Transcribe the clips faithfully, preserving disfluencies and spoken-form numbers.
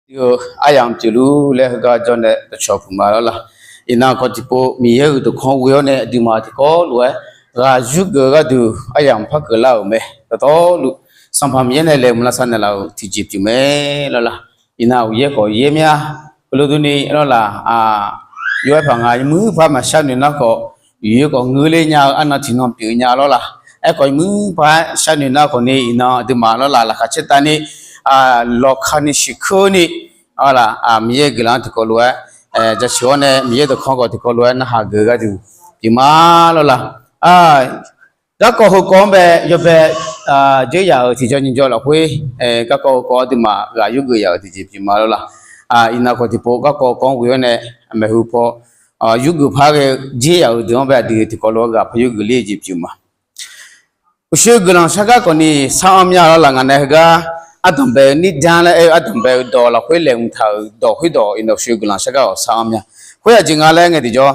Tiq-eu aryamq pyeufluf laer heugar jawr nae dawqcawq puq ma lawr la. Iqnan kawq tiqpov Miqyaer-euq dawqkawq ghoe-awr nae aqduimaf tiqkawv lof-aer ghaq yurgeuf-eu gharduq aryamq par keuvlar-euq mae. Dawqtawvluf Sanqpaq Miqyaer nae laeqhmq lavsav naeqlaf-euq tiqjeq pyeuf mae lawr la. Iqnan uqyaer khawf yaer mya. Heulof durni lawr la, yawr-aer paq nga muir par maqshar noeq nar khawf, uqyaer khawf ngeur ler nya-eu arnan tiqnan pyeuf nya lawr la. Aerkhawf muir par shar noeq nar khawf ni iqnan aqduimaf lawr la laqkhaq caer tavni, lawqkani siqkuirni, lawr la, Miqyaer guiqlanq-anr tiqkawv lof-aer jaceuq-awr nae Miqyaer dawqkawq khawf tiqkawv lof-aer narhaq geuf gharduq pyeuf ma lawr la. Garkawv heukawv-anr bae yawbae dzeur yaf-euq tiqjawr nyiq jawr lafkhoer, garkawv heukawv aqduimaf ghaq yurgeuf yaf-euq tiqjeq pyeuf ma lawr la. Iqnan kawq tiqpov garkawv kawv-anr ghoe-awr nae maeqhu paw yurgeuf par ghae-eu dzeur yaf-euq deuq-anr bae aqdui tiqkawv lof-aer ghaq paw yurgeuf ler-eu jeq pyeuf ma. Uqshoe guiqlanq shargar khawf ni sar-anr mya lawr la. Ngaq nae heugar ardanqbae-eu nirdanr laer aer-eu ardanqbae-eu dawq lafkhoer laeqhmq taq-euq dawq khoerdawq iqnan uqshoe guiqlanq shargar-awq sar-anr mya. Khoer aqjeq nga laer ngae tiqjawr,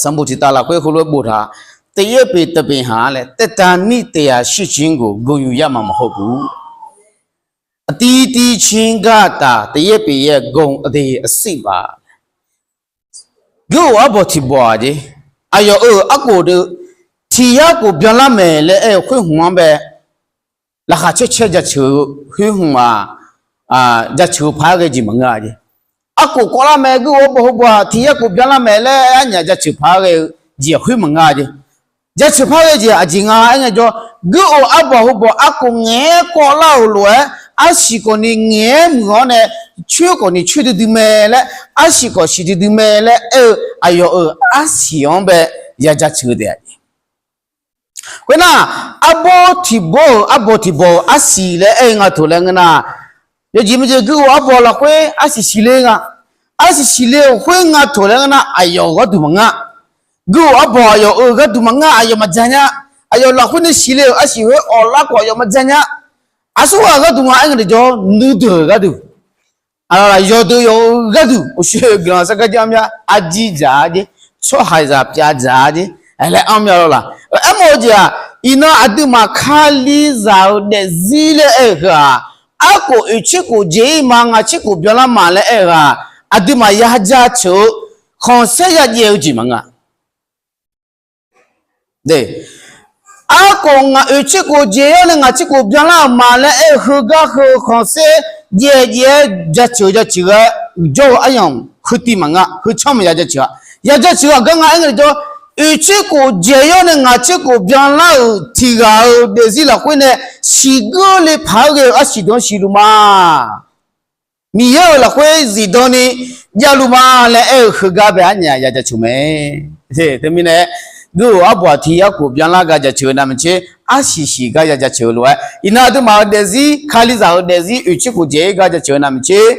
sanqbof tiqtav lafkhoer heulof-aer boftaq, တရက်ပေတပင်ဟာ လ သက်တာနှစ်နှစ်ရာ ရှိခြင်းကို ဂုဏ်ယူရမှာ မဟုတ်ဘူး။ အသီးသီးခြင်းကသာ တစ်ရက်တစ်ရက် ဂုဏ်အသရေ အစစ်ပါ. Guir of arbawq tiq bawq-aq jeq, aqyawf-euq arkhof deuq tiq yar khof byanlar maeq laer aer-eu khoer hmq-anr bae, laqkhaq caer caer jaceuq-eu khoer hmq-aq, jaceuq-eu paq-aer ghae jeq maqngeur-a jeq. Arkhof kawvlar mae, guir of arbawq heubawq-aq tiq yar khof byanlar maeq laer arnyaf jaceuq paq-aer ghae-eu jeq khoer maqngeur-a jeq. Jaceuq paq-aer ghae jeq aqjeq nga aer ngaejawr, guir of arbawq heubawq arkhof ngaeq-aer kawvlar-euq lof-aer, arsiq khawf ni ngaeq-aer muiq-awr nae, coer khawf ni coer duidui mae laer, arsiq khawf siq duidui mae laer aer-eu aqyawf-euq arsiq-anr bae ya jaceuq-eu taef-a jeq. Khoernar, arbawr tiq bawr-euq arbawq tiq bawq-euq arsiq laer aer-eu nga toq laer ngeur nar, yawjeq maqjeq guir of arbawq lafkhoer arsiq siqle nga. Arsiq siqle-euq khoer nga toq laer ngeur nar, aqyawf-euq gharduq maqngeur. Guir of arbawq aqyawf-euq gharduq maqngeur, aqyawf maqja nya. Aqyawf lafkhoer nae siqle-euq arsiq khoer awqlar khawf aqyawf maqja nya. Aqsurghaq gharduq nga aer ngae tiqjawr, nuideuq-euq gharduq, yawqdeuq yawq-eu gharduq uqshoe guiqlanq shargar jar mya. Arjir dzaq-a jeq, tsawrhaqzaq pyav dzaq-a jeq, laer anr mya lawr la. Aermawf-eu jeq-aq, iqnan aqduimaf kalizaq-euq daefzir laer aer-eu heu-aq, arkhof oeqtser khof jeq-ir ma ngaq tser khof byanlar ma laer aer-eu ghaq, aqduimaf ya jaceuq-eu khanqsaer ya jaev-eu jeq maqngeur. Arkhof ngaq oeqtser khof jeq-awr nae ngaq tser khof byanlar-euq ma laer aer-eu heugar heu khanqsaer jaev jaev-aer jaceuq jaceuq-aer jawr-eu aryamq heutiv maqngeur. Heu tsanr maqya jaceuq-a. Ya jaceuq aqgar nga aer ngae tiqjawr, oeqtser khof jeq-awr nae ngaq tser khof byanlar-euq tiq ghaq-euq daefzir lafkhoer nae siqgeur le paq-aer ghae-eu arsiq deuq-anr siqluf ma. Miqyaer-euq lafkhoer zifdan ni javluf ma laer aer-eu heugar bae arnyaf ya jaceuq mae. Teumirnae, guir of arbawq tiq yar khof byanlar gar jaceuq-eu navmaqtser, arsiq siq gar ya jaceuq-eu lof-aer, iqnan aqduimaf-euq daefzir, kalizaq-euq daefzir oeqtser khof jaeq-ir gar jaceuq-eu navmaqtser,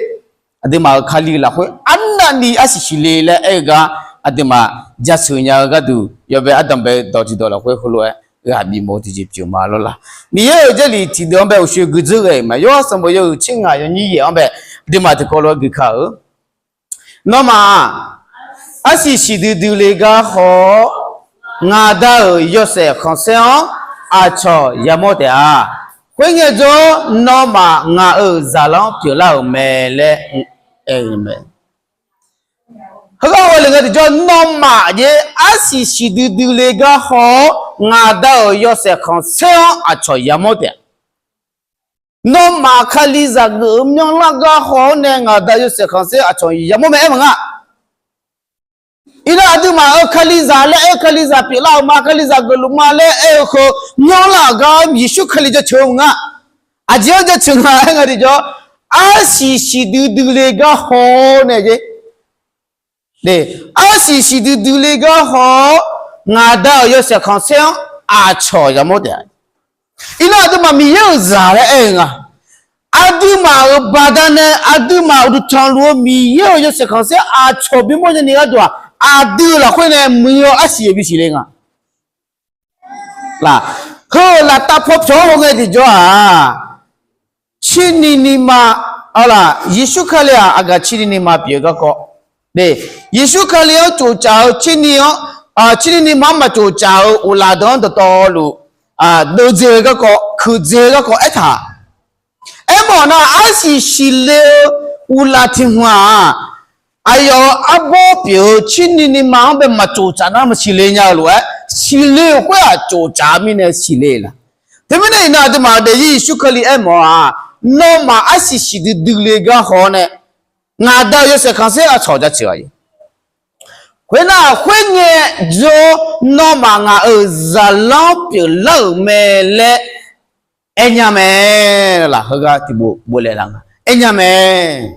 aqduimaf-euq Kali lafkhoer arnavni arsiq siqle laer aer-eu gar, aqduimaf jaceuq nya-eu gharduq yawbae ardanqbae dawq tiq dawq lafkhoer heulof-aer ghaq bifmawf-eu tiqjeq pyeuf ma lawr la. Miqyaer-euq Jarlif tiqdeuv-anr bae uqshoe guidzeur ghae-euq ma. Yawhar sanqbof yawhuiq tser ngaq yawnyir yaef-anr bae aqduimaf tiqkawv lof-aer gui ka-eu, Nawmaf-aq, arsiq siqdui dui le gar haw-awr, ngaq Da-euq yawshaef khanqsaer-anr aqcawq yamawr taef-a. Khoerngae jawr, nawmaf ngaq-euq zaqlanr pyeuflar-euq mae laer aer-eu mae. Heugar haw le ngae tiqjawr, nawmaf jeq arsiq siqdui dui le gar haw-awr, ngaq Da-euq yawshaef khanqsaer-anr aqcawq yamawr taef-a. Nawmaf Kalizaq geuf-eu myanrlar gar haw-awr nae ngaq Da yawshaef khanqsaer aqcawq yamawr mae aer maqnga. Iqnan aqduimaf-euq Kalizaq laer aer-eu Kalizaq pyeuflar-euq ma, Kalizaq geufluf ma laer aer-eu heu myanrlar-euq gar Yeqsur Kali jaceuq-eu maqnga. Aqjeq-anr jaceuq nga aer ngae tiqjawr, arsiq siqdui dui le gar haw-awr nae jeq Arsiq siqdui dui le gar haw-awr, ngaq Da-euq yawshaef khanqsaer-anr aqcawq yamawr taef-a. Iqnan aqduimaf Miqyaer-euq zaq laer aer-eu nga. Aqduimaf-euq baqdanae aqduimaf uqduq tanqluf-eu Miqyaer-euq yawshaef khanqsaer aqcawq bimawr nyani gharduq-aq, aqdui-euq lafkhoer nae muiq-eu arsiq-euq bisiq le nga. Heu-euq laftav paw pyawq-anr haw ngae tiqjawr-aq, cirni nima, a, Yeqsur Kali-aq aqgaf cirni nima pyeuf-eu garkawv, Yeqsur Kali-anr tsoftsaf-eu cirni-anr, cirni nima-anr maqtsoftsaf-eu uqlaf deuq-anr dawqtawvluf deuvdzae-eu garkawv, kuiqdzae-eu garkawv aertaq. Aermawf nar, arsiq siqle-eu uvlav tiq hmq-aq, aqyawf-euq arbawr pyeuf-eu cirni nima-anr bae maqtsoftsaf nar maqsiqle nya-eu lof-aer, siqle-euq khoer-aq tsoftsaf-eu mirnae siqle laf. Teumirnae iqnan aqduimaf-euq daefzir Yeqsur Kali aermawf-aq, nawmaf arsiq siqdui dui le gar haw-awr nae, ngaq Da-euq yawshaef khanqsaer aqcawq jaceuq-a jeq. Khoernar, khoerngae jawr, nawmaf ngaq-euq zaqlanr pyeuflar-euq mae laer aernya mae. Laf heugar tiqpov boflaeq laf nga aernya mae.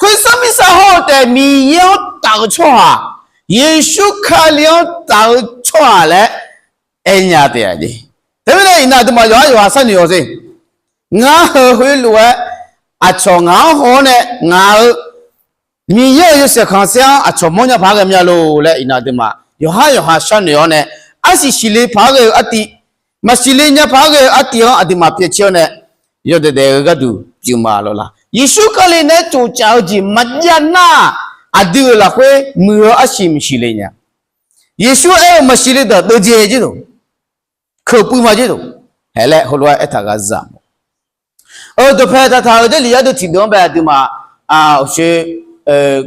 Khoersanr mirtsa hawr-eu taef Miqyaer-anr taf-eu tsawrhaq, Yeqsur Kali-anr taf-eu tsawrhaq laer aernya taef-a jeq. Teumirnae iqnan aqduimaf yawqhar yawqha sharnoeq-awq sher. Ngar heu khoerlof-aer aqcawq ngaq-anr haw-awr nae ngaq-euq Miqyaer-euq yawshaef khanqsaer-anr aqcawq mawrnya paq-aer ghae mya lor laer iqnan aqduimaf yawqhar yawqha sharnoeq-awr nae, arsiq siqle paq-aer ghae-eu artiv, maqsiqle nya paq-aer ghae-eu artiv-anr aqduimaf pyaev caer-awr nae, yawdaef daef-eu gharduq pyeuf ma lawr la. Yeqsur Kali naeq-aer tsoftsaf-eu jeq maqjav nar, aqdui-euq lafkhoer muiq-eu arsiq maqsiqle nya. Yeqsur aer-eu maqsiqle deuq deuvjae jir dawq, keuq puiv ma jir dawq, haeq laer heulof-aer aertaq ghaq zaq ma. Eu, dawqpae taqtaq-euq Jarlif yar deuq tiqdeuq-anr bae aqduimaf, aqshoe,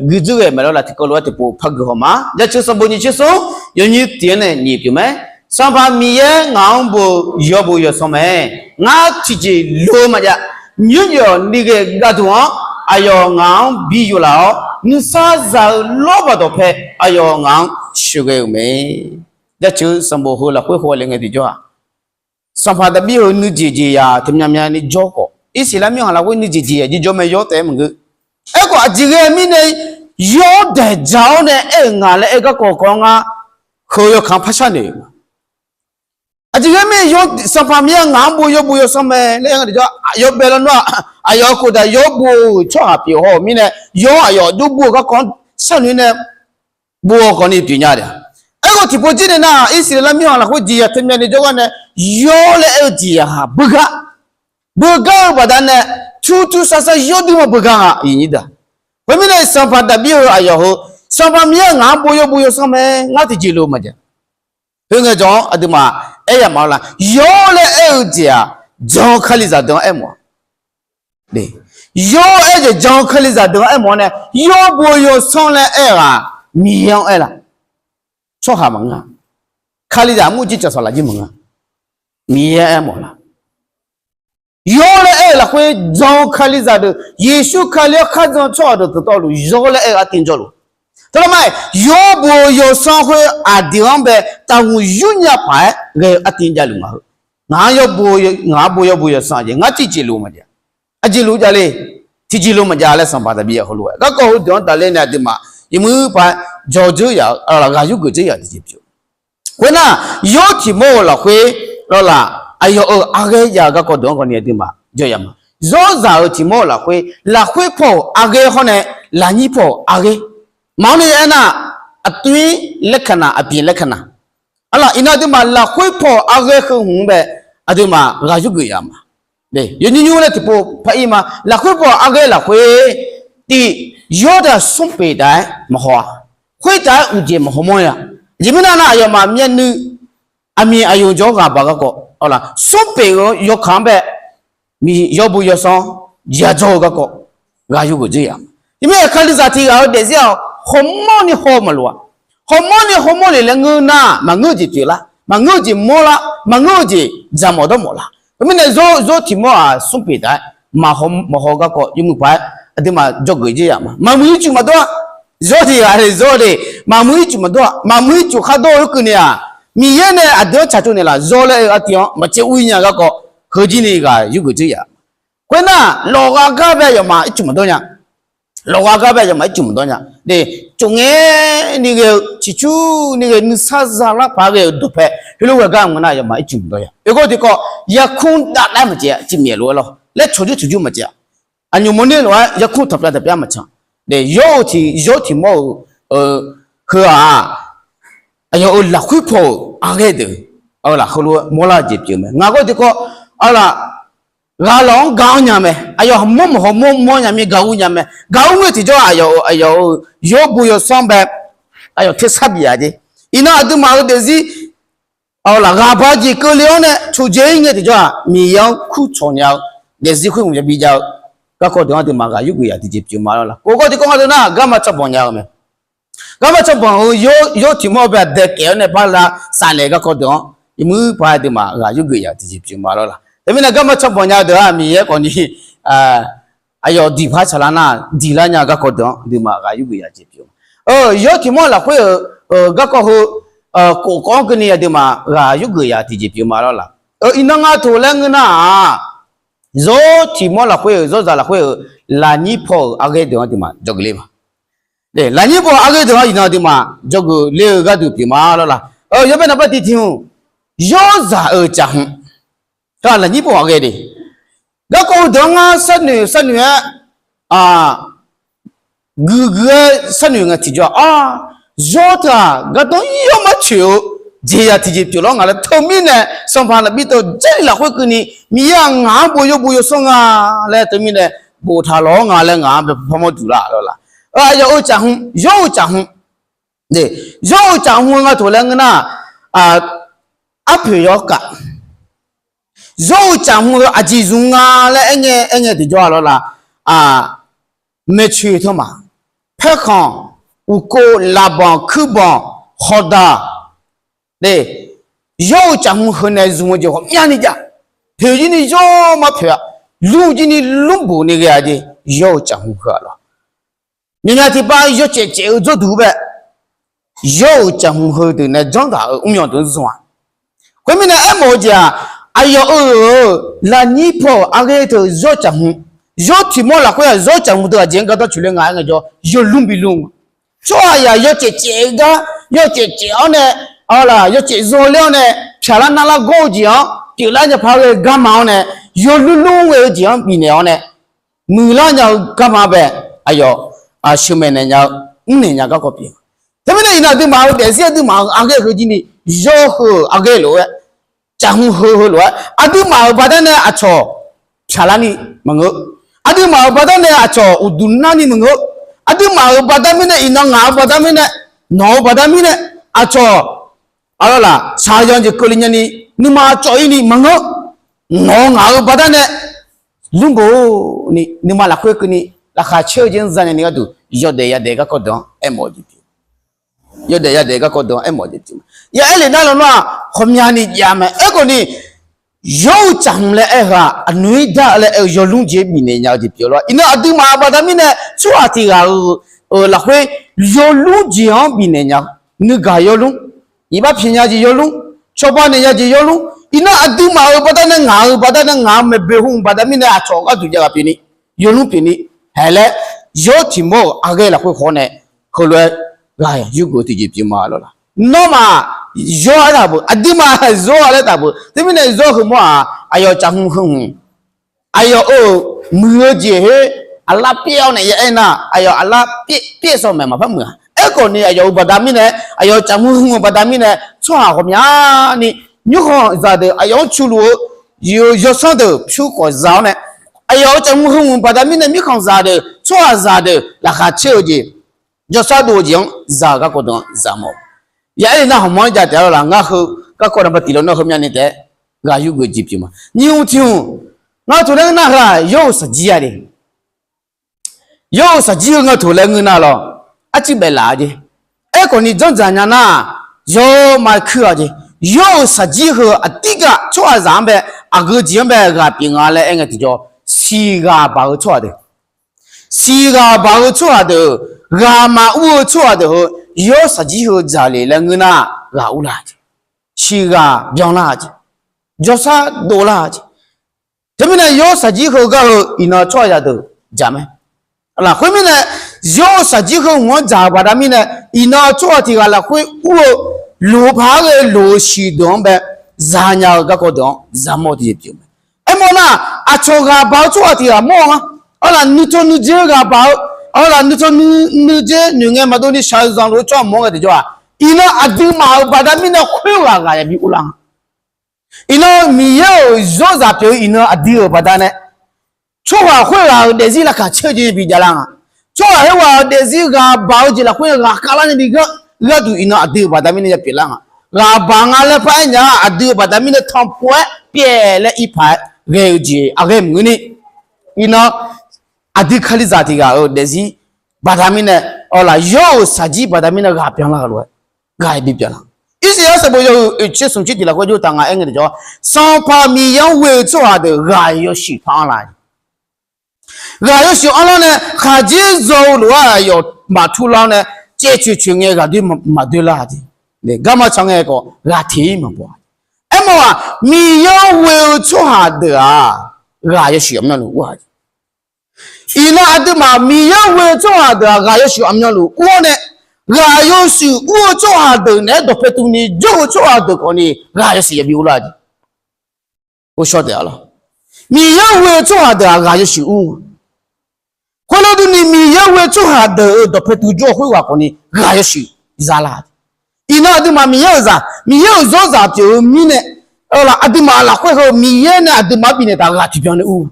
guiqdzuir ghae maeq lawr la. Tiqkawv lof-aer tiqpov par guihaw ma. Jaceuq sanqbof nyiq tser smr, yawnyir tiq-anr nae nyiq pyeuf mae. Sanqpaq Miqyaer ngaq-anr bof-eu yawbof yawsanr mae. Ngar tiqjeq lof-eu maqjav. Nymr yawf ni ghae gharduq-anr aqyawf ngaq-anr bi yuflaf-awr, nuisar zaq-eu lawrbaq dawqpae aqyawf ngaq-anr sheuqghae-euq mae. Jaceuq sanqbof heu lafkhoer haw le ngae tiqjawr-aq, Sanqpaq Daqbir heu nuijeq jeqzaq teu myavmyav ni jawr khawf, Irsaqleqlav mirkhanq lafkhoer nuijeq jeqzaq jir jawr mae yawr taef-aer maqngeur. Aerkhawf aqjeq ghae mirnae yawr daeq dzaq-awr nae aer-euq nga laer aer garkawv kawv-anr ngar heu yawkaq-anr par sharnoeq ma. Aqjeq ghae mirnae yawr Sanqpaq Miqyaer ngaq-anr bof yawbof yawsanr mae laer aer nga tiqjawr, aqyawf bae lawr nar-aq, aqyawf-euq khofdaq yawr bof-euq tsawrhaq pyeuf haw-euq mirnae, yawr aqyawf jawr bof-eu garkawv-anr sharnoeq nae bof-eu khawf ni pyeuf nya taef-a. Aerkhawf tiqpov jir nae nar-aq, Irsaqleqlav mirkhanq lafkhoer jeqzaq teu myavni jawrgar nae, yawr laer aer-eu jeqzaq haq beugar, beugar-eu baqdanae, tur tur sar sar yawr dui ma beugar nga iqnyir deuq-aq. Khoermirnae Sanqpaq Daqbir heu aqyawf heu, Sanqpaq Miqyaer ngaq-anr bof yawbof yawsanr mae, ngar tiqjeq lof-eu maqjav. Khoerngae jawr-anr aqduimaf aer yamawf-awr la, yawr laer aer-eu jeq-aq, jan-eu Kalizaq deuq-anr aermawf-a. Yawr aer-eu jeq jan-eu Kalizaq deuq-anr aermawf-awr nae, yawr bof-eu yawsanr laer aer-eu ghaq Miqyaer-anr aer la? Tsawrhaq maqngeur-a. Kalizaq murjir cawqsaq laf jir maqngeur-a. Miqyaer aermawf la? Yawr laer aer-eu lafkhoer jan-eu Kalizaq deuq, Yeqsur Kali-anr kharjan-eu tsawrhaq deuq dawqtawvluf yawr laer aer-eu artiv jawrluf. Teulof ma-aer, yawr bof-eu yawsanr khoer aqdui-anr bae taqhuq yurnya paq-aer ghae-eu artiv javluf ma heu. Ngaq-anr yawr bof, ngaq-anr bof yawbof yawsanr jeq ngar tiqjeq lof maqjav. Aqjeq lof javle, tiqjeq lof maqjav laer Sanqpaq Daqbir-aq heulof-aer garkawv heudeuq-anr daqler nae aqduimaf yawmuiq paq-aer jawr dzeur yaf-eu, ghaq yurgeuf dzeur yaf tiqjeq pyeuf. Khoernar, yawr tiq mawr-euq lafkhoer lawr la, aqyawf-euq arghaer jav-eu garkawv deuq-anr khawf ni aqduimaf jawr yaf ma. Zawrzaq-euq tiq mawr-euq lafkhoer, lafkhoer paw-euq arghaer hawr nae, lafnyir paw-euq arghaer. Maqanr ni aernar, aqtmir laerkaq naq, aqbyeq laerkaq naq. Arlaq iqnan aqduimaf lafkhoer paw-euq arghaer heu hmq-anr bae aqduimaf ghaq yurgeuf yaf ma. Yawnymr nymr laer tiqpov par ir ma. Lafkhoer paw-euq arghaer lafkhoer, tiq, yawr taq smr peq taq-aer maqhaw-a. Khoertaq-aer uqjeq maqhaw mawr-a. Aqjeq mirnae nar, aqyawfmaf myavnuiv aqmiq aqyawf jawr ghaq baq garkawv, smr peq-eu yawkaq-anr bae yawr bof yawsanr-anr ya jawr-eu garkawv ghaq yurgeuf dzeur yaf ma. Teumirnae Kalizaq tiq ghaq-euq daefzir-aq, hawmawr ni haw maqloq-a. Hawmawr ni hawmawr le laer ngeur nar, maqngeur-eu jeq pyeuflar, maqngeur-eu jeq mawrlar, maqngeur-eu jeq dzaqmawf dawrmawf lar. Khoermirnae zawr, zawr tiq mawr-aq, smr peq taq-aer maqhaw, maqhaw-eu garkawv yawmuiq paq-aer aqduimaf dzawgeuf dzeur yaf ma. Maqmuiq ircuf maqdawr-a. Zawr tiq ghaq le zawr le, maqmuiq ircuf maqdawr-a. Maqmuiq ircuf khar dawr-eu lof keuvni-aq, Miqyaer nae aqdui-anr tsaqtsov naeqlaf zawr laer-eu artiv-anr maqcaev ur nya garkawv, heujir ni ghaq yurgeuf dzeur yaf. Khoernar, lawqgha gar bae aqyawfmaf ircuf maqdawr nya. Lawqgha gar bae aqyawfmaf ircuf maqdawr nya. Tsofngae ni ghae-eu, ciqcurni ghae-eu, nuisar zalar paq ghae-euq dawqpae heulof ghae gar maqngeur nar, aqyawfmaf ircuf maqdawr nya. Oekawv tiqkawv, yarkmr dav dav maqcaev-a, cifmyaef lof-aer lawr laer tsawqjur tsawqjur maqcaev-a. Aqnymr mawrner lof-aer yarkmr tanqpyav tanqpyav maqcan. Yawr-eu tiq, yawr tiq mawr-euq heu-aq, aqyawf-euq lafkhoer paw-euq arghaer deuq, laf heulof-aer mawrlar-eu jeq pyeuf mae. Ngaq gawr tiqkawv, laf, ghaq lawq-anr ga-anr nya mae. Aqyawf hawmawr maqhaw mawr mawr nya mir ga ur nya mae. Ga ur ngae tiqjawr aqyawf-euq, aqyawf-euq yawr bof yawsanr bae aqyawf tersar bif-a jeq. Iqnan aqduimaf-euq daefzir, laf, ghaq ba jeq keuvle-awr nae coqdzae-ir ngae tiqjawr-aq, Miqyaer-anr kurcawq nya-eu daefzir khoer hmq yabi jav-eu garkawv deuq-anr aqduimaf ghaq yurgeuf yaf tiqjeq pyeuf ma lawr laq. Kof gawr tiqkawv nga deuq nar, garma cawbanq nya-eu mae. Garma cawbanq-euq yawr tiq mawr bae daeqkaef-awr nae barla saflaeq garkawv deuq-anr, iqmuir paq-aer aqduimaf ghaq yurgeuf yaf tiqjeq pyeuf ma lawr laq. Teumirnae garma cawbanq nya-eu deuq-aq, Miqyaer khawfni aqyawf diqpar tsaqlar nar, diqlar nya-eu garkawv deuq-anr aqduimaf ghaq yurgeuf yaf tiqjeq pyeuf ma. Yawr tiq mawr lafkhoer-euq garkawv heu, kof kawv-anr keuvni aqduimaf ghaq yurgeuf yaf tiqjeq pyeuf ma lawr laq. Iqnan nga toq laer ngeur nar-aq, yawr tiq mawr lafkhoer-euq zawrzaq lafkhoer-euq lafnyir paw-euq arghaer deuq-anr aqduimaf dzawgeuf ler ma. Lafnyir paw-euq arghaer deuq-anr iqnan aqduimaf dzawgeuf ler-eu gharduq pyeuf ma lawr laq. Yawbae naqbax tiqtiq hmq, yawrzaq-euq caf hmq, lafnyir paw-euq arghaer de. Garkawv heudeuq-anr ngar sharnoeq sharnoeq-aer, guiqguiq-aer sharnoeq ngae tiqjawr-aq, a, yawr teu-aq gardanr yawr marcoeq-eu jeqzaq tiqjeq pyeuf lawr nga laer teumirnae, Sanqpaq Naqbir teu Jarlif lafkhoer keuvni Miqyaer-aq ngaq-anr bof yawr bof yawsanr nga laer teumirnae boftaq lawq-awr nga laer ngaq-anr bae parmawr duq lar lawr laq. Aqyawf-euq caf hmq, yawr-euq caf hmq, yawr-euq caf hmq-eu nga toq laer ngeur nar, arpoeq yawr kaf, yawr-euq caf hmq heu aqjeq zmq nga laer aerngae aerngae tiqjawr-a lawr laq. Maeqtsoeq teu maq, paerkhanq, uqkov, lafbanq, kuirbanq, hawqdaq, yawr-euq caf hmq heu nae zmq-eu jeq ghawqmyani jav, poeq jir ni yawr mar poeq-a, lmr jir ni lmr bof ni ghae-a jeq, yawr-euq caf hmq heu-a lawr. Myaqmyaq tiqpav yawcaef caef-eu jawrduq bae, yawr-euq caf hmq heudeuq nae janrdaq-euq mrmyanq deuq-anr zmq-a. Khoermirnae aermawf-eu jeq-aq, aqyawf-euq lafnyir paw-euq arghaer teu yawr caf hmq, yawr tiq mawr lafkhoer-aq yawr caf hmq teu aqjeq-anr gardanr coeq ler nga aer ngaejawr, yawlmr bilmr-a. Tsawrhaqzaq yawcaef caef-eu gar, yawcaef caef-awr nae, arlaq yawcaef zanler-awr nae, pyaqlar narlar gawr-eu jeq-anr pyeuflar nya paq-aer ghae garma-awr nae, yawlmr lmr ghae-eu jeq-anr bifnaeq-awr nae, muiqlar nya-eu garma bae, aqyawf sheuqmaeq naeq nya-eu, mrnaeq nya garkawv pyeuf. Teumirnae iqnan aqduimaf-euq daefzir aqduimaf-euq arghaer heu jir ni, yawr heu-euq arghaer lof-aer, caf hmq heu heu lof-aer aqduimaf-euq baqdanae aqcawq pyaqlar ni maqngeur. Aqduimaf-euq baqdanae aqcawq uqduq nar ni maqngeur. Aqduimaf-euq baqda mirnae, iqnan ngaq-euq baqda mirnae, nawq-euq baqda mirnae, aqcawq, arlaq shaqzanq jeq keuvle nyani, nuima cawv-ir ni maqngeur. Nawq-eu ngaq-euq baqdanae, lmr bof-ni nuima lafkhoer keuvni laqkhaq caer-eu jeq-anr zanya ni gharduq yawdaef yadaef garkawv deuq-anr aermawf-eu jeq pyeuf. Yawdaef yadaef garkawv deuq-anr aermawf-eu jeq pyeuf. Ya aer lef nar lawnmr-aq, ghawqmyani jav mae. Aerkhawfni, yawr-eu caf hmq laer aer-eu-aq, aqnoeq-ir dar laer aer-eu yawlmr jeq-anr bifnaeq nya-eu jeq pyeuf lawr. Iqnan aqduimaf-euq baqda mirnae tsawrhaq tiq ghaq-euq lafkhoer yawlmr jeq-anr bifnaeq nya-eu, nuigaq yawlmr, iqbax pyaeq nya jeq yawlmr, cawba naeq nya jeq yawlmr. Iqnan aqduimaf-euq baqdanae ngaq-euq baqdanae ngaq-euq maeqboeq hmq baqda mirnae aqcawq gharduq jav ghaq pyeuf ni, yawlmr pyeuf ni, haeq laer, yawr tiq mawr-euq arghaer lafkhoer khawf nae, heulof-aer ghaq yurgeuf-eu tiqjeq pyeuf ma lawr laq. Nawmaf, yawr-a laer taq beuq, aqduimaf yawr-a laer taq beuq. Teumirnae yawr heu mawr-aq, aqyawf caf hmq heu hmq, aqyawf-euq muiq-eu jeq khoer aqlar pyaev-awr nae ya aer nar, aqyawf aqlar pyaev pyaev sawq maeq maqpar muiq-a. Aerkhawfni aqyawf-euq baqda mirnae, aqyawf-euq caf hmq heu hmq-eu baqda mirnae, tsawrhaq ghawqmyani, mirkhanqzaq deuq aqyawf-anr cu luf-eu yawsanr deuq pyur khawf za-awr nae, aqyawf-euq caf hmq heu hmq-eu baqda mirnae mirkhanqzaq deuq tsawrhaqzaq deuq laqkhaq caer-eu jeq, jawrshar dov-eu jeq-anr za-eu garkawv deuq-anr za mawf. Ya aer lef nar hawq mawr-anr jav taef-a lawr laq. Ngar heu garkawv naqba tiq lawr nar heumya ni taef-aer ghaq yurgeuf jeq pyeuf ma. Nyiq hmq tiq hmq, nga toeq laer ngeur nar heu-aq yawr-euq shaqjir-a de. Yawr-euq shaqjir heu nga toeq laer ngeur nar lawr, arcuiv baef laf-a jeq. Aerkhawfni janrdzaq nya nar, yawr ma kuir-a jeq. Yawr-euq shaqjir heu aqdirgaq tsawrhaqzaq-anr bae, aqgeu jeq-anr bae ghaq pyeuf nga laer aer ngae tiqjawr, siqghaq baq-eu tsawrhaq deuq, siqghaq baq-eu tsawrhaq deuq, ghaq maqur-eu tsawrhaq deuq heu, yawr shaqjir heu dzaq le laer ngeur nar, ghaq urlar jeq. Siqghaq byanlar jeq, jawrshar dovlar jeq. Teumirnae yawr shaqjir heu gar heu iqnan tsawrhaqzaq deuq dzaq mae. Lafkhoer mirnae, yawr shaqjir heu hmq-anr dzaq-euq baqda mirnae, iqnan tsawrhaq tiq ghaq lafkhoer ur-eu, loq paq-aer ghae loq-eu siqdeuq-anr bae, zanya-eu garkawv deuq-anr za mawr-eu tiqjeq pyeuf mae. Aermawf nar, aqcawq ghaq baq-eu tsawrhaq tiq ghaq mawr-a nga. Arlaq nuitawv nuidzer ghaq baq-eu, arlaq nuitawv nuidzer noeqngae maqdov ni shaq-eu zanqluf-eu tsawrhaq mawr-eu ngae tiqjawr-aq, iqnan aqduimaf-euq baqda mirnae khoerghaq ghaq yabi urlar nga. Iqnan Miqyaer-euq yawrzaq pyeuf-eu iqnan aqdui-euq baqdanae, tsawrhaq khoerghaq-euq daefzir laqkhaq caer-eu jeq bi javlar nga. Tsawrhaq khoerghaq-euq daefzir ghaq baq-eu jeq lafkhoer ghaq khavlar nya bi gharduq iqnan aqdui-euq baqda mirnae yapyeuf lar nga. Ghaq baq nga laer paraer nya-a, aqdui-euq baqda mirnae tanqpuq-aer pyaev laer irpaq-aer ghae-eu jeq aqghae maqngeur ni, iqnan aqdui Kalizaq tiq ghaq-euq daefzir baqda mirnae, awqlaf yawr-euq shaqjir baqda mirnae ghaq byanlar-euq lof-aer, ghaq yabi byanlar. Irsaqyar sanqbof yawhuiq oeqtser smqtser tiq lafkhoer jawr taf nga aer ngae tiqjawr, Sanqpaq Miqyaer-anr ghoe-eu tsawrhaq deuq ghaq yawshuif par-anr la. Ghaq yawshuif anrlar nae khaqdzer zaw-eu lof-aer aqyawf maqtur lar-awr nae, caevcoeq coeq ngae ghaq doer maqdoer lar-a jeq. Garma can ngae khawf ghaq teq-ir maqbaw-a. Aermawf-aq, Miqyaer-anr ghoe-eu tsawrhaq deuq-aq, ghaq yawshuif aqmyanluf ur-a. Iqnan aqduimaf Miqyaer-anr ghoe-eu tsawrhaq deuq-aq, ghaq yawshuif aqmyanluf ur-awr nae, ghaq yawshuif ur-eu tsawrhaq deuq naeq-aer dawqpae tuvni jawr-eu tsawrhaq deuq khawfni ghaq yawshuif yabi urlar-a jeq. Ghovshaw taef-a lawr. Miqyaer-anr ghoe-eu tsawrhaq deuq-aq, ghaq yawshuif ur. Khoerlof durni Miqyaer-anr ghoe-eu tsawrhaq deuq-euq dawqpae tuv jawr-eu khoerghaq khawfni ghaq yawshuif zalar. Iqnan aqduimaf Miqyaer-euq zaq, Miqyaer-euq zawrzaq pyeuf-eu mirnae, awqlaf aqduimaf lafkhoer heu Miqyaer nae aqduimaf-anr bifnaeq taq ghaq tiqbyan nae ur.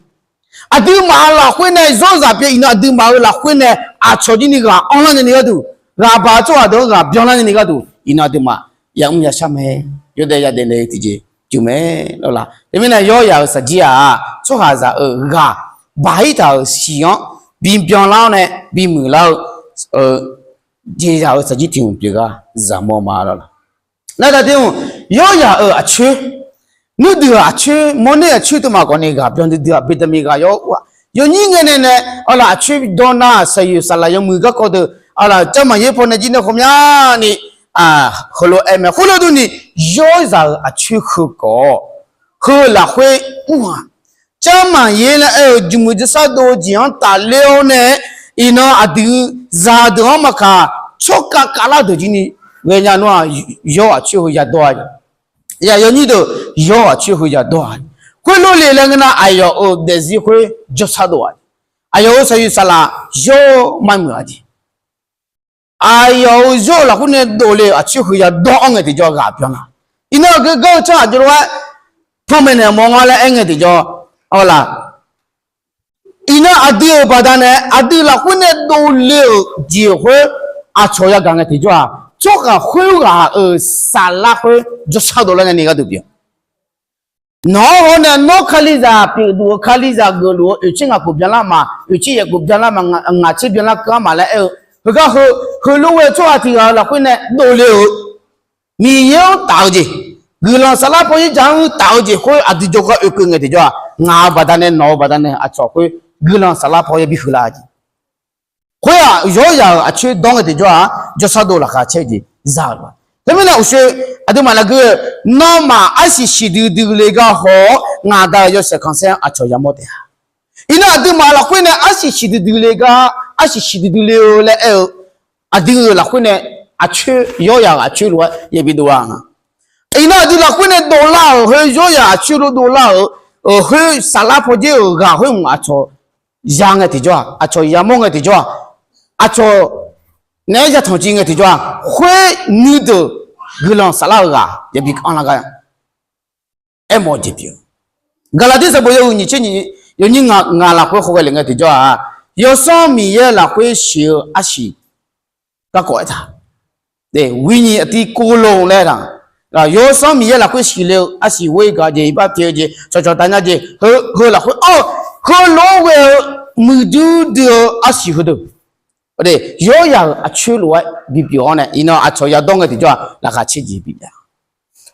Aqduimaf lafkhoer nae zawrzaq pyeuf, iqnan aqduimaf-euq lafkhoer nae aqcawq jir ni ghaq anrlar nyani gharduq, ghaq baq-eu tsawrhaq deuq-anr ghaq byanlar nyani gharduq, iqnan aqduimaf yamr yashar mae. Yawdaef yadaef naeq-eu tiqjeq pyeuf mae lawr. Teumirnae yawr yaq-euq shaqjir-aq, tsawrhaqzaq-euq ghaq baq-ir taq-euq shiq-anr bibyanlar-awr nae bimuiqlar-eu jeqzaq-euq shaqjir tiq hmq pyeuf gar zaqmawr ma lawr. Nar taq te-aq, yawr yaq-euq aqcoer, nuir deuq-euq aqcoer, mawrner aqcoer teumaf khawfni ghaq byan duidui-aq, bidaqmiq ghaq yawr ur-aq, yawnyir ngae nae nae, awqlaf aqcoer dawr nar, saqyoeq saqlaq yawmuiq garkawv deuq, awqlaf jarmaqyaer pawnae jir nae khawmyani, heulof-aer mae. Khoerlof durni, yawr zaq-euq aqcoer heu khawf, heu lafkhoer ur-aq, jarmaqyaer laer aer-eu jmq-eu jawrshar dov-eu jeq-anr tafler-awr nae, iqnan aqdui zaqdeuq-anr maqkaq, tsawrkhav khavlar deuq jir ni ghaenya nar-aq, yawr aqcoer heu yadawr-a. Yaq yawnyir deuq, yawr aqcoer heu yadawr-a. Khoerlof le laer ngeur nar, aqyawf-euq daefzir khoer jawrshar dov-a. Aqyawf-euq saqyoeq saqlaq yawr maqmuiq-a jeq. Aqyawf-euq yawr-eu lafkhoer nae dovle-euq aqcoer heu yadawr-anr ngae tiqjawr ghaq byanlar. Iqnan aqgeu gar-eu tsawrhaq jawr lof-aer panmaeq naeq mawr ngar laer aer ngae tiqjawr, awqlaf iqnan aqdui-euq baqdanae aqdui lafkhoer nae dovle-euq jeq khoer aqcawq yagaq ngae tiqjawr-aq, tsawrhaq khoerghaq-euq saflar khoer jawrshar dovlar nyani gharduq pyeuf. Nawq-anr haw nae nawr Kalizaq pyeuf duq-eu, Kalizaq geufluf-eu oeqtser ngaq khof byanlar ma, oeqtser yaef khof byanlar ma, ngaq tser byanlar keuv-ar ma laer aer-eu, heugar heu, heulof-aer tsawrhaq tiq ghaq-euq lafkhoer nae dovle-euq Miqyaer-anr taf-eu jeq, guiqlanq saflar paw yaerjaq-anr taf-eu jeq khoer aqdui jawrgar oekeuv ngae tiqjawr-aq, ngaq-euq baqdanae nawq-euq baqdanae aqcawq khoer guiqlanq saflar paw yaer bifhuiq lar-a jeq. Khoer-aq, yawr yaq-euq aqcoer dawr ngae tiqjawr-aq, jawrshar dov laqkhaq caer-eu jeq za-euq ma. Teumirnae uqshoe aqduimaf lafgeur, nawmaf arsiq siqdui dui le gar haw-awr, ngaq Da-euq yawshaef khanqsaer-anr aqcawq yamawr taef-a. Iqnan aqduimaf lafkhoer nae arsiq siqdui dui le gar, arsiq siqdui dui le-eu laer aer-eu, aqdui-euq lafkhoer nae aqcoer yawr yaq-euq aqcoer lof-aer yabi dov-a nga. Iqnan aqdui lafkhoer nae dovlar-euq heu yawr yaq aqcoer lof dovlar-euq, khoer saflar paw jaer-euq ghaq khoer mq aqcawq ya ngae tiqjawr-aq, aqcawq yamawr ngae tiqjawr-aq, aqcawq naeq-aer yatanq civ ngae tiqjawr-aq, khoer nuideuq guiqlanq saflar-eu ghaq yabi anrlar gar aermawf-eu jeq pyeuf. Gaqlaqdir sanqbof yawhuiq nyiq tser nyiq, yawnyir ngaq lafkhoer khawghae le ngae tiqjawr-aq, Yawsanr Miqyaer lafkhoer siq-eu arsiq garkawv aertaq, wirnyiq aqtiv kov lo laer taq, Yawsanr Miqyaer lafkhoer siqle-eu arsiq ghoer gaq jeq, iqbax pyeuf-eu jeq, cawqcawq taf nya jeq, heu lafkhoer-awr, heulof-aer ghae-eu muiqdui dui-eu arsiq heudeuq, yawr yaq-euq aqcoer lof-aer bipyeuf-awr nae, iqnan aqcawq yadawr ngae tiqjawr-aq, laqkhaq caer jeq bif nya.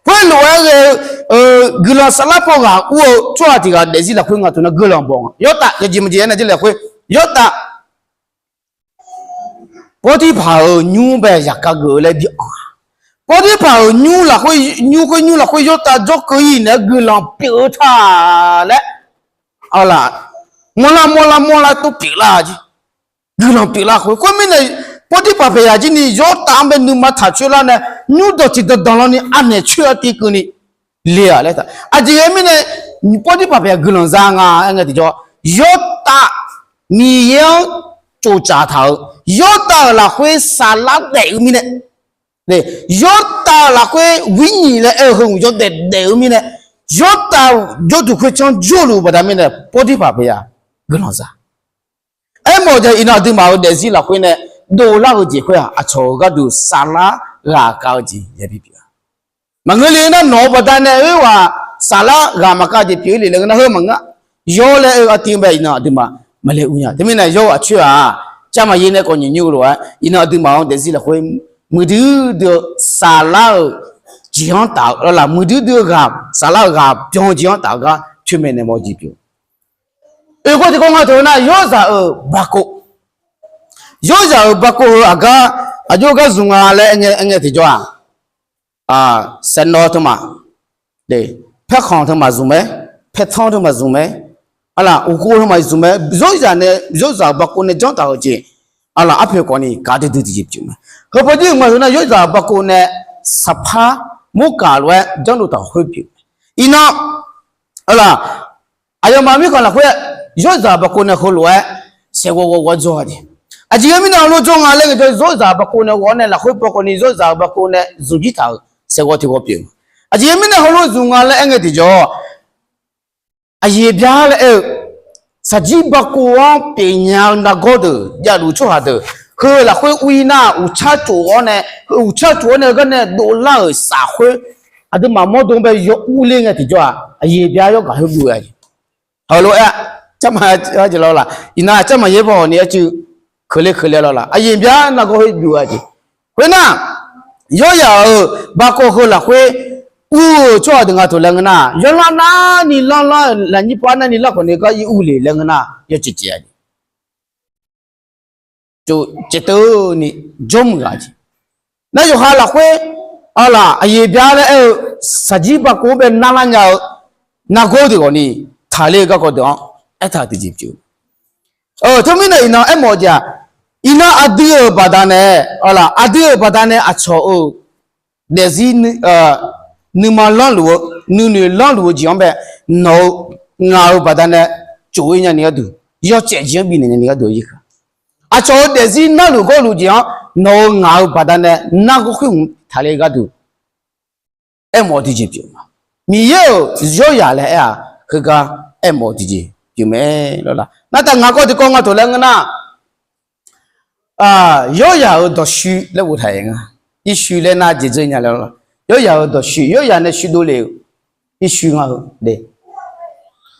Khoerlof-aer ghae-eu guiqlanq saflar paw ghaq ur-eu tsawrhaq tiq ghaq daefzir lafkhoer ngaq teu nar guiqlanq baw nga. Yawrtaf yawjeq maqjeq aernar jir lafkhoer, yawrtaf Pawrtirpaq-euq nymr bae yaqkar geuf-eu laer bi anq-a. Pawrtirpaq-euq nymr lafkhoer, nymr khoer nymr lafkhoer yawrtaf jawrkeuv-ir naeq-aer guiqlanq pyeuf-eu ta laer, a, mawrlar mawrlar mawrlar tov pyeuflar jeq. Guiqlanq pyeuflar khoer khoermirnae, Pawrtirpaq paeqyaq jir ni yawrtaf-anr bae nuima taq coer lar nae, nymr dawq tiqdanq danqlanr ni anaeq coer-a tiv keuvni le-aq laer taq. Aqjeq ghae mirnae, Pawrtirpaq paeqyaq guiqlanq za nga aer ngae tiqjawr, yawrtaf Miqyaer-anr tsoftsaf taq-euq, yawrtaf-euq lafkhoer saflar daef-eu mirnae, yawrtaf-euq lafkhoer wirnyiq laer aer-eu heu yawdaef daef-eu mirnae, yawrtaf jawrduq khoertsanr jawrluf-eu baqda mirnae Pawrtirpaq paeqyaq guiqlanq za. Aermawf-eu jeq iqnan aqduimaf-euq daefzir lafkhoer nae dovlar-eu jeq khoer-aq, aqcawq-euq gharduq saflar ghaq kav-eu jeq yabi pyeuf-a. Maqngeur le nar, nawq-eu baqda nae oerghaq saflar ghaq maqkav jeq pyeuf-ir le laer ngeur nar, heu maqngeur-a. Yawr laer oe-eu artiv-anr bae iqnan aqduimaf maqle ur nya. Teumirnae yawr-eu aqcoer-aq, carmaqyaer nae khawf nyiq nymr-eu lof-aer iqnan aqduimaf-anr daefzir lafkhoer muiqdui dui-eu saflar-euq jeq-anr taf-eu lawrlaf, muiqdui dui-eu ghaq saflar-euq ghaq byan-eu jeq-anr taf-eu gar toeqmaeq naeq mawf-eu jeq pyeuf. Oeq kawv tiqkawv nga teu nar, yawrzaq-euq baqkov. Yawrzaq-euq baqkov heu aqgar, aqjox gar zmq nga laer aer ngae tiqjawr-aq, saeqnawv teumaf, paerkhanq teumaf zmq mae, paertanr teumaf zmq mae, arlaf uqkhof teumaf zmq mae, yawrzaq nae, yawrzaq-euq baqkov nae janr taq-euq jeq, arlaf arpoeq khawfni gaq duidui tiqjeq pyeuf mae. Heu pawjir-euq ma teu nar, yawrzaq-euq baqkov nae saqpar morkaq lof-aer janrdov taq-euq khoer pyeuf mae. Iqnan, arlaf, aqyawfmaf mirkhanq lafkhoer yawrzaq baqkov nae heulof-aer saeqghawv ghawv ghawv dzawr-a jeq. Aqjeq mirnae heulof dzawr nga laer ngaejawr, yawrzaq baqkov nae ghawv-awr nae lafkhoer paw khawfni yawrzaq-euq baqkov nae zmq jir taq-euq saeqghawv tiq ghawv pyeuf. Aqjeq mirnae heulof zmq nga laer aer ngae tiqjawr, aqyuif bya laer aer-eu, shaqjir baqkov-anr pyeufnya-eu nargawr deuq javluf tsawrhaq deuq heu lafkhoer ur-ir nar, uqtsar tsof-awr nae, uqtsar tsof-awr nae heugar nae dovlar-euq saf khoer, aqduimaf mawrdo-anr bae yaw urler ngae tiqjawr-aq, aqyuif bya yawrgaq khoer byov-a jeq. Heulof-aer, carma jeq lawrlaf, iqnan carmaqyaer baw-awq ni arcuiv keuvle keuvle lawrlaf, aqyuif bya nargawr khoer byov-a jeq. Khoernar, yawrzaq-euq baqkov heu lafkhoer ur-euq tsawrhaq deuq nga teu laer ngeur nar, yawlanr narni lanrlar-euq lafnyir paw arnavni lar khawf ni gar ir ur le laer ngeur nar, yawcaev caev-a jeq. Caev teu ni jawrmuiq ghaq jeq. Nar yawqha lafkhoer, arlaf, aqyuif bya laer aer-eu, shaqjir baqkov-anr bae narlar nya-eu nargawr deuq khawf ni taqler-eu garkawv deuq-anr aertaq-euq tiqjeq pyeuf. Teumirnae iqnan aermawf-eu jeq-aq, iqnan aqdui-euq baqdanae, arlaf, aqdui-euq baqdanae aqcawq-euq daefzir nuima lanrluf-eu, nuinoeq lanrluf-eu jeq-anr bae, nawq-eu, ngaq-euq baqdanae tsof-ir nyani gharduq, yawcaev jeq-anr bifnaeq nyani gharduq, aqcawq-euq daefzir narluf gawrluf jeq-anr nawq-eu ngaq-euq baqdanae nargawr khoer hmq taqler gharduq aermawf-eu tiqjeq pyeuf ma. Miqyaer-euq yawrzaq laer aer-aq, heugar aermawf-eu tiqjeq pyeuf mae lawrlaf. Nartaq ngaq kawv tiqkawv nga teu laer ngeur nar, yawrzaq-euq dawqshuir laer boftaq-aer nga. Irshuir laer nar jeq dzeur nya laer lawrlaf. Yawrzaq-euq dawqshuir, yawrzaq nae shuirdov lef-eu irshuir nga heu de.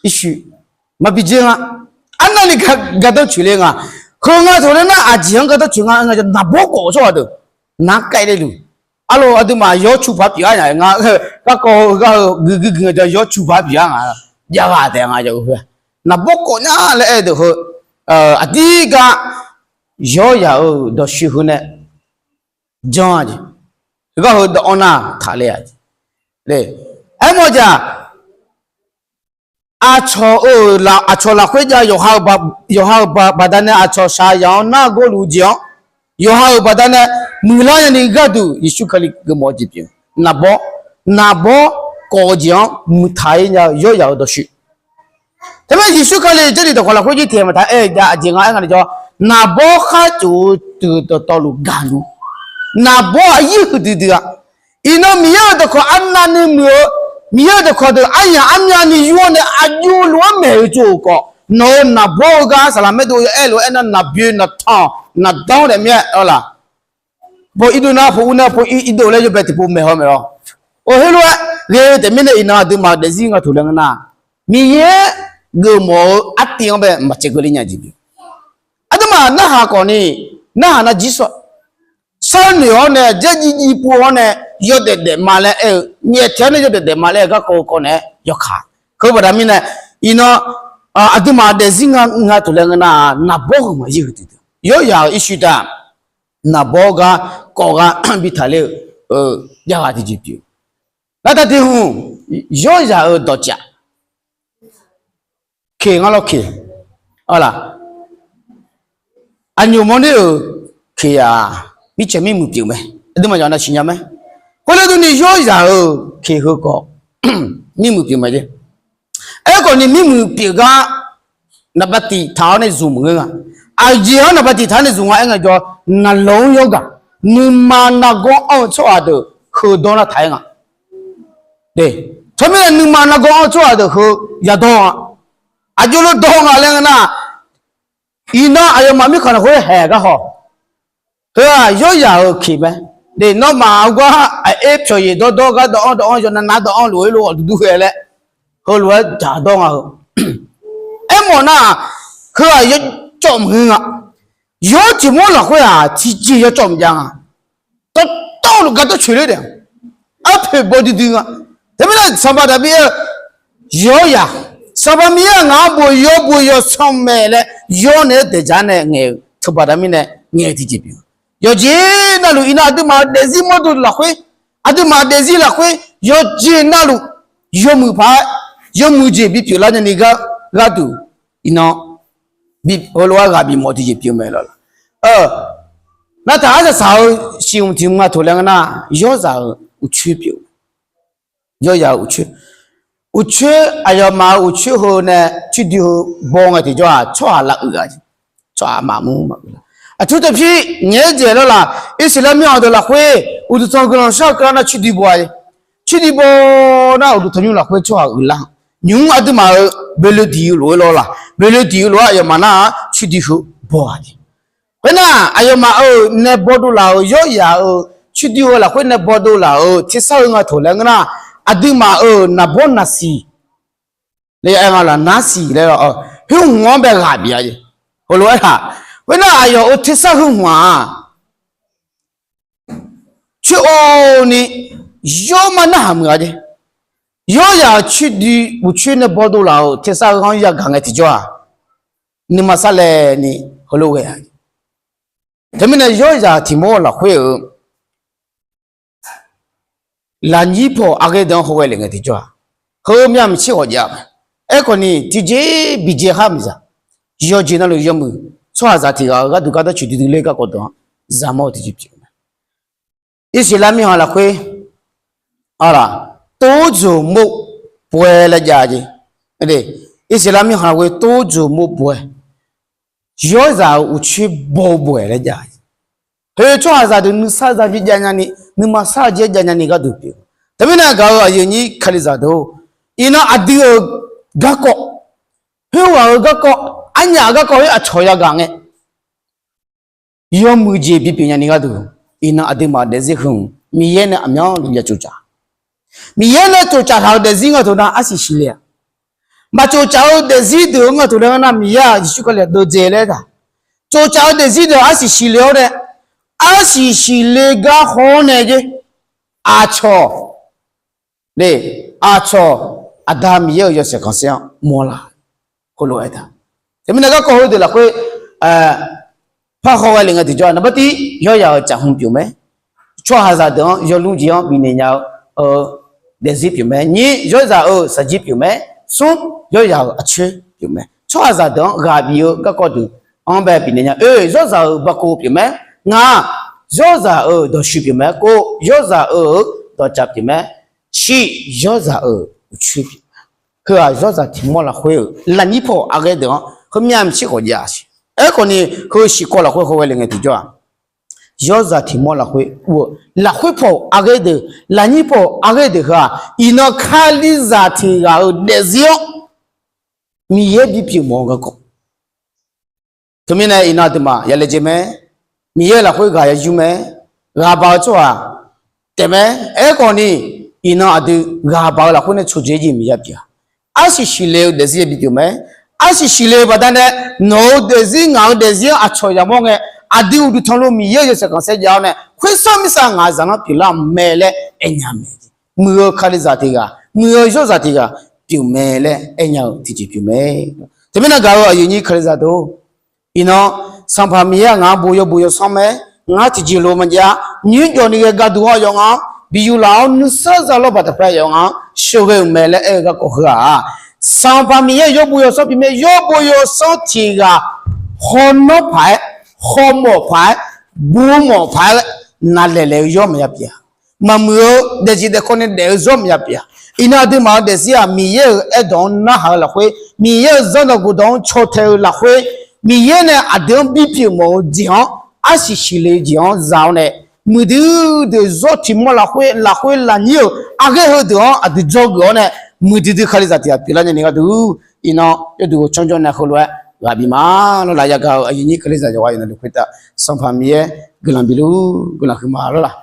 Irshuir maqbi dzer nga. Arnavni gardanr coeq le nga. Heu nga teu laer nar aqjeq-anr gardanr coeq nga, naqbawr kawf-eu tsawrhaq deuq nar kaev le luf. Arlaf, aqduimaf yawr cu paq pyeuf-a nya nga. Garkawv-eu gar heu guiqguiq guiqguiq nga jawr, yawr cu paq pyeuf-a nga. Jav ghaq taef nga jawr-eu heu. Naqbawr kawf nya laer aer-eu deuq heu, aqdir gar yawrzaq-euq dawqshuir heu nae janr-a jeq. Heugar heu dawq-anr nar taqler-a jeq. Aermawf-eu jeq-aq, aqcawq-euq, aqcawq lafkhoer jav, yawqha-euq baqdanae aqcawq shaqzaq-anr nargawr luf-eu jeq-anr, yawqha-euq baqdanae muiqlar nyani gharduq Yeqsur Kali geufmawf-eu jeq pyeuf. Naqbawr, naqbawr kawf-eu jeq-anr muiqtaq-ir nya-eu yawrzaq-euq dawqshuir. Teumirnae Yeqsur Kali Jarlif dawqkawq lafkhoer jir tiq ma taq aer-eu jav aqjeq nga aer nga jawr, naqbawr khar tsof-eu deuq dawqtawvluf gaqluf, naqbawr aqyir huiqdui dui-a. Iqnan Miqyaer-euq dawqkawq arnavni muiq-eu, Miqyaer-euq dawqkawq deuq aryamq armyavni yur-awr nae aqjox lof-aer maeq-eu tsov-euq khawf, nawq-euq naqbawr-eu gar saqlaq maerdov yawf aer lof-aer nar, naqbyoe naqtanq naqdanr daef mir-aer lawrlaf. Paw irdov nar paw ur nar paw irdov laer yawbae tiqpov maeq haw maeq lawr. Or, heulof-aer ghae-eu taefmirnae iqnan aqduimaf daefzir nga teu laer ngeur nar, Miqyaer geufmawf-eu artiv-anr bae maqcaev keuvle nya jeq pyeuf. Aqduimaf narhaq khawfni, narhaq nar jir sawr, sharnoeq-awr nae, jarjiv jiv pov-awr nae, yawdaef daef ma laer aer-eu, nyaeftaeq-awr nae yawdaef daef ma laer-eu garkawv-eu kawv naeq-aer yawkaq. Heu baqda mirnae, iqnan aqduimaf daefzir nga nga teu laer ngeur nar, naqbawr heu maqyir huiqdui dui-a. Yawrzaq-euq irshuir taq, naqbawr gar kawv gar bi taqler-eu jav ghaq tiqjeq pyeuf. Nar taq tiq hmq, yawrzaq-euq dawqcaf keq ngar lawr keq, arlaf, aqnyoq mawrner-euq keq-aq, mircaq mirmuiq pyeuf mae. Aqduimaf yawf nav siqnya mae. Khoerlof durni yawrzaq-euq keq heu khawf mirmuiq pyeuf mae jeq. Aerkhawfni mirmuiq pyeuf gar naqba tiq taq-awr nae zmq maqngeur nga. Aqjeq-anr naqba tiq taq-awr nae zmq nga aer nga jawr, naqlawq-anr yawr gaq, nuima nargawr anr-eu tsawrhaq deuq heudawr nar taq-aer nga. Teumirnae nuima nargawr anr-eu tsawrhaq deuq heu yadawr nga. Aqjox lof dawr nga laer ngeur nar, iqnan aqyawfmaf mirkhanq lafkhoer haeq gar haw. Heu-aq yawrzaq-euq keq mae. Nawmaf-anr gar aqaer pyawq yeq dawrdawr gar dawv-anr dawv-anr yawnav nav dawv-anr lof-aer lof-awq duqdur ghae laer, heulof-aer dzaqdawr nga heu. Aermawf nar-aq, Heu-aq yawcawv maqngeur nga. Yawr tiq mawr lafkhoer-aq tiqjeq yawcawv maqjav nga. Dawqtawvluf gar dawrcoeq ler daef-a. Arpoeq baw duidui nga. Teumirnae Sanqpaq Daqbir aer-eu, yawr yaq, Sanqpaq Miqyaer-aq ngaq-anr bof yawbuq yawsanr mae laer yawr naeq-aer daeqdzaq nae ngaeq-eu teubaqda mirnae ngaeq-eu tiqjeq pyeuf. Yawqjeq navluf iqnan aqduimaf-euq daefzir mawrdo lafkhoer, aqduimaf daefzir lafkhoer yawqjeq navluf yawmuiq paq-aer yawmuiq jeq bipyeuf lar nyani gar gharduq iqnan heulof-aer ghaq bifmawf tiqjeq pyeuf mae lawr. Navtaq arsaq saq-eu shiq hmq tiq hmq nga toq laer ngeur nar, yawrzaq-euq uqcoer pyeuf. Yawrzaq-euq uqcoer, uqcoer aqyawfmaf-euq uqcoer heu nae coer dui heu baw ngae tiqjawr-aq tsawrhaq lav uiq-a jeq. Tsawrhaq maqmur maquiq lar. Aqtur taqpir ngaeq-aer dzaeq lawr laq, Irsaqleqlav mirkhanq deuq lafkhoer uqduq tanq guiqlanq shar-eu keuvlar nar coer dui baw-a jeq. Coer dui baw nar uqduq tanqnymr lafkhoer tsawrhaq uiq lar. Nymq-mr aqduimaf-euq boeqle diq-eu lof-aer lawr laq, boeqle diq-eu lof-aer aqyawfmaf nar-aq coer dui heu baw-a jeq. Khoernar aqyawfmaf-euq nae bawdov laf-euq yawrzaq-euq coer dui heu lafkhoer nae bawdov laf-euq tersar heu nga toq laer ngeur nar, aqduimaf-euq naqbawr naqsiq laer aer nga laq, narsiq laer, khoer hmq-anr bae ghaq bif-a jeq. Heulof-aer taq, khoernar aqyawf-euq tersar heu hmq-aq coer-or ni yawr mar narhaq muiq-a jeq. Yawrzaq-euq coer dui uqcoer nae bawdov laf-euq tersar heu-anr yagaq ngae tiqjawr-aq, nuima sarlae ni heulof ghae-a. Teumirnae yawrzaq tiq mawr lafkhoer-euq lafnyir paw arghaer deuq-anr hawghae lef ngae tiqjawr-aq, heumyav maeqtser ghawqjav mae. Aerkhawf ni tiqjeq biqjaeq khar maqzaq. Yawqjeq navluf yawmuiq tsawrhaqzaq tiq ghaq-euq gharduq gar dawrcoeq duidui ler garkawv deuq-anr zaqmawr-eu tiqjeq pyeuf mae. Irsaqleqlav mirkhanq lafkhoer, a laq, tov dzoq mov baw-aer laer jav jeq. Irsaqleqlav mirkhanq lafkhoer tov dzoq mov baw-aer, yawrzaq-euq uqcoer baw-eu baw-aer laer jav jeq. Heu tsawrhaqzaq deuq nuisar zaq byav jav nyani, nuima sar-eu jeq-aer jav nyani gharduq pyeuf. Teumirnae gaq-euq aqyuif aqnyir Kalizaq deuq-or, iqnan aqdui-euq garkawv, khoerghaq-euq garkawv, arnyaf-euq garkawv khoer aqcawq yagaq ngae yawmuiq jeq bipyeuf nyani gharduq, iqnan aqduimaf daefzir heu-anr Miqyaer nae aqmyanluf ya tsoftsaf. Miqyaer nae tsoftsaf taq-euq daefzir nga toq nar arsiq siqle-a. Maqtsoftsaf-eu daefzir deuq-anr nga toq laer ngeur nar, Miqyaer-aq Yeqsur Kali-aq deuvdzae laer taq. Tsoftsaf-eu daefzir deuq arsiq siqle-awr nae, arsiq siqle gar haw-awr nae jer, aqcawq, aqcawq Aqda Miqyaer-euq yawshaef khanqsaer-anr mawrlar. Khoerlof-aer taq, teumirnae garkawv heudeuq lafkhoer par haw ghae lef ngae tiqjawr-aq, naqbar tir yawrzaq-euq caqhmq pyeuf mae. Tsawrhaqzaq deuq-anr yawlmr jeq-anr bifnaeq nya-eu daefzir pyeuf mae. Nyir, yawrzaq-euq shaqjir pyeuf mae. Smr, yawrzaq-euq aqcoer pyeuf mae. Tsawrhaqzaq deuq-anr ghaq bif-eu garkawv deuq-anr bae bifnaeq nya. Oe, yawrzaq-euq bakov pyeuf mae. Ngaq, yawrzaq-euq dawqshuif pyeuf mae. Kov, yawrzaq-euq dawqtsaf pyeuf mae. Shir, yawrzaq-euq uqcoer pyeuf mae. Heu-aq yawrzaq tiq mawr lafkhoer-euq lafnyir paw arghaer deuq-anr heumyav maeqtser ghawqjav siq. Aerkhawf ni heu shiqkawv lafkhoer haw ghae lef ngae tiqjawr-aq, yawrzaq tiq mawr lafkhoer ur-eu lafkhoer paw arghaer deuq, lafnyir paw arghaer deuq heu-aq, iqnan Kalizaq tiq ghaq-euq daefzir-anr Miqyaer bipyeuf mawf-eu garkawv. Teumirnae iqnan aqduimaf ya laejae mae. Miqyaer-euq lafkhoer ghaq ya yur mae. Ghaq baq-eu tsawrhaq taef mae. Aerkhawf ni, iqnan aqdui ghaq baq-eu lafkhoer nae tsawqdzaeq jeq Miqyaer pyeuf-a. Arsiq siqle-eu daefzir ya bipyeuf mae. Arsiq siqle-eu baqdanae, nawq-euq daefzir ngaq-euq daefzir-anr aqcawq yamawr ngae, aqdui uqduq tanqlo Miqyaer-euq yawshaef khanqsaer jav-awr nae, khoersanr mirtsa ngaq-euq zaqlanr pyeuflar-eu mae laer aernya mae. Muiq-eu Kalizaq tiq ghaq, muiq-eu yawrzaq tiq ghaq pyeuf mae laer aernya-eu tiqjeq pyeuf mae. Teumirnae gaq-euq aqyuif aqnyir Kalizaq deuq-or, iqnan Sanqpaq Miqyaer-aq ngaq-anr bof yawbuq yawsanr mae. Ngar tiqjeq lof maqjav, nymr jawf ni ghae gaqduq-anr aqyawf ngaq-anr bi yuflaf-awr nuisar za lawrbaq taqpaer aqyawf ngaq-anr sheuqghae-euq mae laer aer-eu garkawv heu-aq, Sanqpaq Miqyaer yawbuq yawsanr pyeuf mae. Yawbuq yawsanr tiq ghaq hawmawr paq-aer, hawmawf paq-aer, bumawf paq-aer navlaeq laeq-eu yawr maqya pyeuf-a. Maqmuiq-eu daefzif daefkawv nae daef-eu zawr maqya pyeuf-a. Iqnan aqduimaf-euq daefzir-aq, Miqyaer-euq aerdawq-anr narhaq-eu lafkhoer, Miqyaer-euq zanrdawq gofdawq-anr caw tae-eu lafkhoer, Miqyaer nae aqdui-anr bipyeuf mawf-eu jeq-anr, arsiq siqle-eu jeq-anr za-awr nae, muiqdui deuq zawr tiq mawr lafkhoer, lafkhoer lafnyir-euq arghaer heudeuq-anr aqdui dzawgeuf-awr nae, muiqdui dui Kalizaq tiq ghaq pyeuflar nyani gharduq, iqnan yawduq ghoeqcanr jawr nae heulof-aer ghaq bif ma lawr. Laf yagaq-euq aqyuif aqnyir Kalizaq yawqghaq yawqnavluf khoertav Sanqpaq Miqyaer guiqlanq bif luf guiqlanq huiqma lawr laq.